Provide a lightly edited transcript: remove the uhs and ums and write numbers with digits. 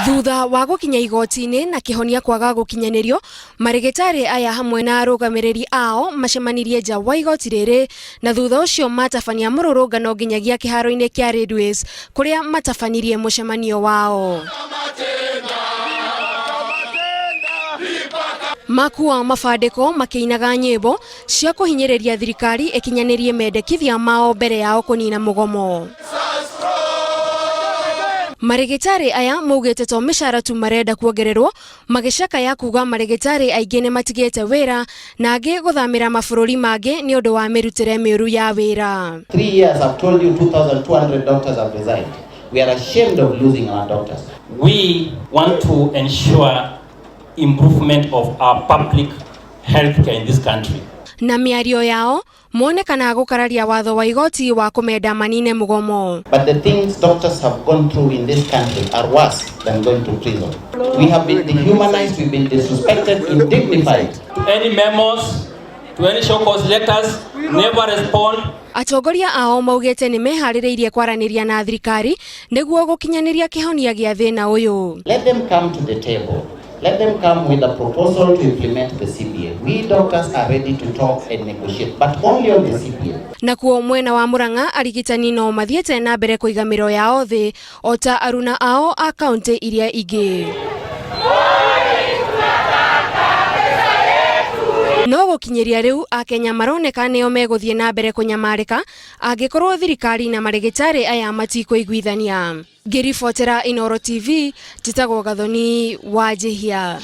Thutha wa gũkinya igoti-inĩ na kĩhonia kwaga gũkinyanĩrio, marĩgĩtarĩ aya hamwe na arũgamĩrĩri ao macemanirie nja wa igoti rĩrĩ na thutha ũcio matabania mũrũrũngano nginyagia kĩharo-inĩ kĩa Railways kũrĩa matabanirie mũcemanio wao. Makua mabandĩko makĩinaga nyĩmbo cia kũhinyĩrĩria thirikari ĩkinyanĩrie mendekithia mao mbere yao kũnina mũgomo. Marĩgĩtarĩ aya maugĩte to mĩcara tu marenda kuongererwo, magĩcakaya kuga marĩgĩtarĩ aingĩ nĩ matigĩte wĩra na angĩ gũthamĩra mabũrũri mangĩ nĩ ũndũ wa mĩrutĩre mĩũru ya wĩra. 3 years, I've told you 2,200 doctors have resigned. We are ashamed of losing our doctors. We want to ensure improvement of our public healthcare in this country. Na mĩario yao monekana gũkararia watho wa igoti wa kũmenda manine mũgomo. But the things doctors have gone through in this country are worse than going to prison. We have been dehumanized, we've been disrespected, indignified. To any memos, to any show cause letters, never respond. Atongoria ao maugĩte nĩ meharĩrĩirie kwaranĩria na thirikari nĩguo gũkinyanĩria kĩhonia gĩa thĩna ũyũ. Let them come to the table. Let them come with a proposal to implement the CBA. We doctors are ready to talk and negotiate, but only on the CBA. Nakuo mwena wa Murang'a, arigitani no mathiĩte na mbere kũiga mĩro yao thĩ o ta aruna ao a kaunti iria ingĩ. No gũkinyĩria rĩu, akenya maroneka nĩo megũthiĩ na mbere kũnyamarĩka angĩkorwo thirikari na marĩgĩtarĩ aya matikũiguithania. Ngĩribotera Inooro TV, njĩtagwo Gathoni wa Njihia.